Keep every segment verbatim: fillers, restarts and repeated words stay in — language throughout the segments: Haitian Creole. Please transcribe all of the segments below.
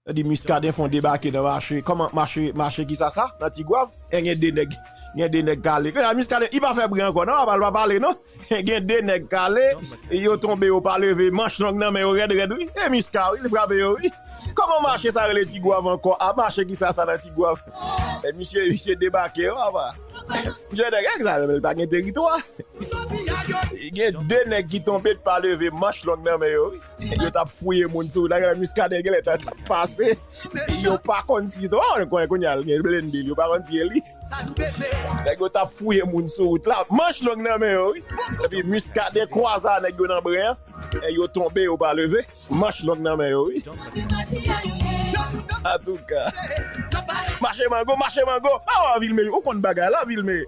Yo di Muscadin fè yon debake nan mache. Kòman mache, mache kisa sa? Nan Tigwav? E gen de nèg, gen de nèg kale. Kounye a Muscadin, li pa fè bri ankò, non, papa, li pa pale, non. Gen de nèg kale, yo tonbe, yo pa leve, manch long nan men yo rèd, rèd, wi. E Musca, wi, li frape yo, wi. Kòman mache sa rele Tigwav ankò? A mache kisa sa nan Tigwav? E misye, misye debake, wi, papa. Misye nèg, nèg sa, li pa gen teritwa. Gen de nèg ki tonbe, pa leve, manch long nan men yo, wi. Yo t ap fouye moun sou wout la, gen Muscadin genlè t ap pase. Yo pa konn si, oh, konnen kounye a, gen blende, yo pa konn si e li. Nèg yo t ap fouye moun sou wout la, manch long nan men yo, wi. Epi Muscadin kwaze a nèg yo nan bren an, e yo tonbe, yo pa leve, manch long nan men yo, wi. Antouka. Mache mango, mache mango. Ah, lavil me, ou konn bagay, lavil me.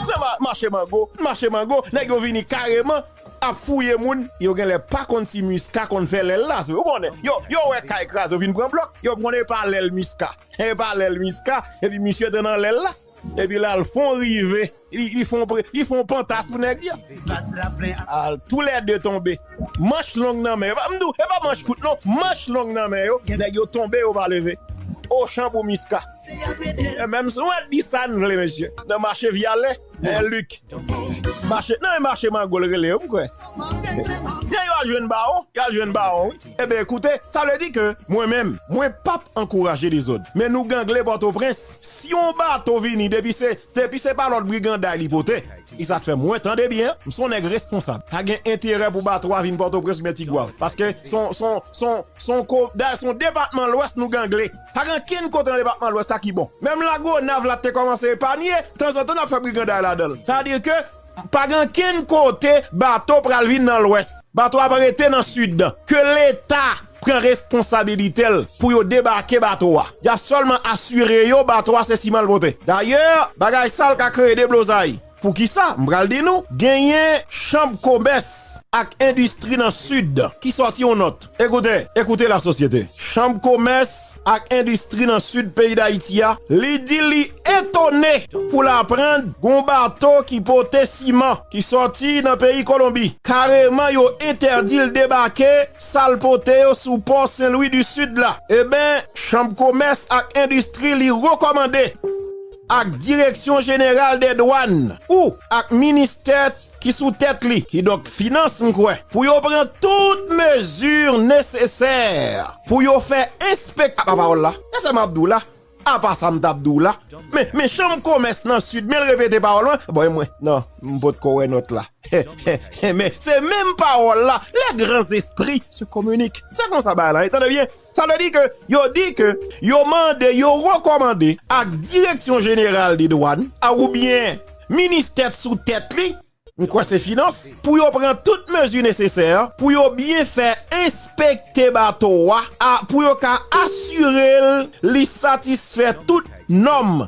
Nan ma-, mache mango, mache mango, nèg yo vini kareman ap fouye moun, yo genlè pa konn si Musca konn fè lèl la, ou konnen. Yo, yo wè kay kraze, yo vin pran blòk, yo konnen e pa lèl Musca. E pa lèl Musca, epi misye te nan lèl la. Epi la, l fon rive, li, li fon pre-, li fon panta sou nèg yo. Al, toulède tonbe. Manch long nan men yo. M di w, e pa manch kout non, manch long nan men yo. Nèg yo tonbe, yo pa leve. Ochan pou Musca. E menm si w di sa n vle, mesye. Nan mache Vyalè, e Lik. Mache, nan e mache mango l rele yo, m kwè. Byen, yo al jwenn bawon, yo al jwenn bawon, wi. Ebyen, ekoute, sa vle di ke mwen menm, mwen p ap ankouraje dezòd. Men nou gangle Pòtoprens. Si yon bato vini, depi se, depi se pa lòt briganday li pote, e sa k fè mwen, tande byen, m se yon nèg responsab. Pa gen enterè pou bato a vin Pòtoprens oubyen Tigwav. Paske se yon, se yon, se yon, se yon ko-, dayè, se yon depatman Lwès nou gangle. Pa gen ankenn kote nan depatman Lwès la ki bon. Menm Lagonav la te kòmanse epanye, tanzantan n ap fè briganday ladan l. Sa vle di ke pa gen ankenn kote bato pral vin nan Lwès. Bato ap rete nan Sid. Ke Leta pran responsabilite l pou yo debake bato a. Y ap sèlman asire yo bato a se siman l pote. Dayè, bagay sa l ka kreye deblozay. Poukisa? M pral di nou, genyen chanm komès ak endistri nan Sid ki sòti yon nòt. Ekoute, ekoute lasosyete. Chanm komès ak endistri nan Sid peyi Dayiti a, li di li etone pou l aprann gon bato ki pote siman ki sòti nan peyi Kolonbi. Kareman, yo entèdi l debake sa l pote yo sou pò Sen Lwi di Sid la. Eben, chanm komès ak endistri li rekòmande ak Direksyon Jeneral dè Dwàn ou ak ministè ki sou tèt li, kidonk finans, m kwè, pou yo pran tout mezi nesesè pou yo fè enspek-, apa pawòl la, e sa m ap di w la, apa sa m t ap di w la, men, men chanm komès nan Sid, men l repete pawòl mwen, bon, e mwen, non, m potko wè nòt la. Men se menm pawòl la, les grands esprits se communiquent. Se konsa bagay la ye, tande byen. Sa vle di ke yo di ke yo mande, yo rekòmande ak Direksyon Jeneral de Dwàn, a, oubyen ministè sou tèt li, m kwè se finans, pou yo pran tout mezi nesesè pou yo byen fè enspekte bato a, a, pou yo ka asire l li satisfè tout nòm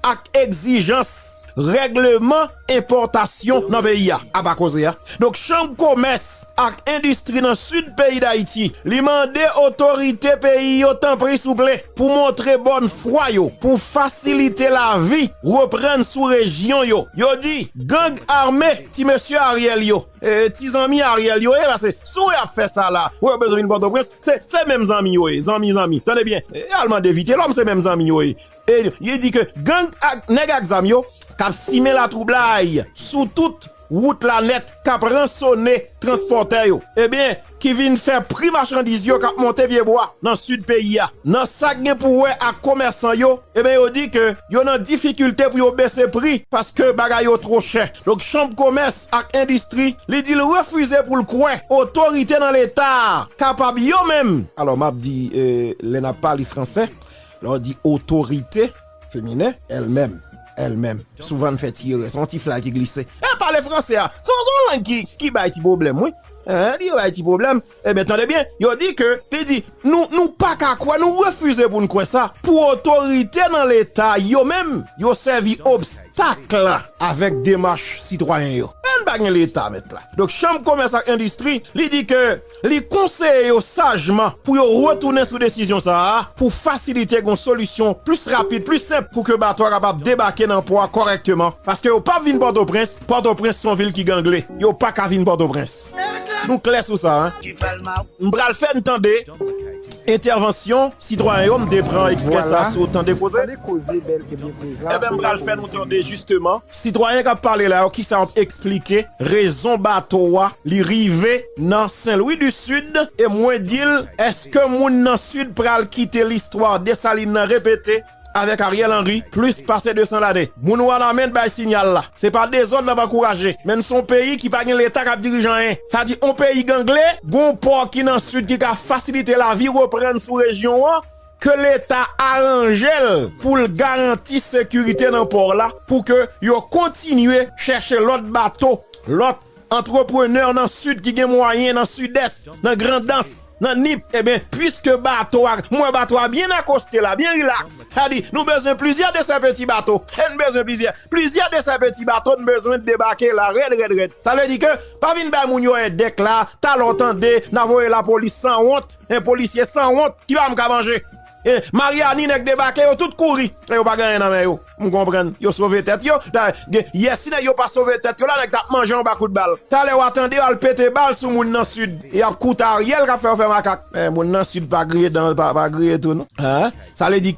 ak egzijans règleman enpòtasyon nan peyi a. Apa koze a. Donk, chanm komès ak endistri nan Sid peyi Dayiti, li mande otorite peyi yo, tanpri, souple, pou montre bòn fwa yo, pou fasilite lavi reprann sou rejyon yo. Yo di, gang ame, ti mesye Ariel yo, e, ti zanmi Ariel yo ye, paske si w ap fè sa la, ou yo bezwen vin Pòtoprens, se, se menm zanmi yo ye, zanmi, zanmi. Tande byen, e, al mande Vitelòm, se menm zanmi yo ye. E li di ke gang ak nèg ak zam yo k ap simen latwoublay sou tout wout la nèt, k ap ransone transpòtè yo, ebyen, ki vin fè pri machandiz yo k ap monte pye bwa nan Sid peyi a. Nan sa k gen pou wè ak komèsan yo, ebyen, yo di ke yo nan difikilte pou yo bese pri paske bagay yo twò chè. Donk, Chanm Komès ak Endistri, li di l refize pou l kwè otorite nan Leta a kapab yo menm, alò, m ap di, e, lè n ap pale fransè, lè w di otorite feminen, elle-même, elle-même. Souvan n fè ti erè, se yon ti fly ki glise. E pale fransè a, se yon, se yon lang ki, ki bay ti pwoblèm, wi. Hein, li bay ti pwoblèm. Ebyen, tande byen, yo di ke, li di, nou, nou pa ka kwè, nou refize pou n kwè sa, pou otorite nan Leta yo menm, yo sèvi obstak avèk demach sitwayen yo. Men n pa gen Leta, mèt la. Donk, Chanm Komès ak Endistri, li di ke li konseye yo sajman pou yo retounen sou desizyon sa a, pou fasilite yon solisyon plis rapid, plis senp, pou ke bato a kapab debake nan pò a kòrèkteman. Paske yo p ap vin Pòtoprens, Pòtoprens se yon vil ki gangle. Yo pa ka vin Pòtoprens. Nou klè sou sa, hein? M pral fè n tande entèvansyon sitwayen yo, m te pran ekstrè sa sou Tande Koze. Tande Koze bèl e byen prezan. Ebyen, m pral fè nou tande jisteman sitwayen k ap pale la yo, kisa y ap eksplike rezon bato a li rive nan Sen Lwi di Sid, e mwen di l, èske moun nan Sid pral kite listwa Desalin nan repete avèk Ariel Henry plis pase de san lane? Moun Wanament bay siyal la. Se pa dezòd n ap ankouraje, men n se yon peyi ki pa gen leta k ap dirije anyen. Sa di, yon peyi gangle, gon pò ki nan Sid ki ka fasilite lavi reprann sou rejyon an, ke leta aranje l pou l garanti sekirite nan pò la, pou ke yo kontinye chèche lòt bato, lòt antreprenè nan Sid ki gen mwayen, nan Sidès, nan Grandans, nan Nip. Ebyen, piske bato a, m wè bato a byen akoste la, byen rilaks. Sa di, nou bezwen plizyè de sè peti bato. E n bezwen plizyè. Plizyè de sè peti bato n bezwen debake la, rèd, rèd, rèd. Sa vle di ke, pa vin bay moun yo endèk la, talè w tande, n a voye lapolis sanwont, en polisye sanwont, ki pa menm ka manje. E Maryani, nèg debake, yo tout kouri. E yo pa gen anyen nan men yo. M konprann. Yo sove tèt yo. Da, gen, yè, si nèg yo pa sove tèt yo la, nèg t ap manje anba kout bal. Talè w a tande, yo al pete bal sou moun nan Sid. Y ap koute Ariel k ap fè yo fè makak. Men moun nan Sid pa griye dan, pa, pa griye tou, non. Hein? Sa vle di,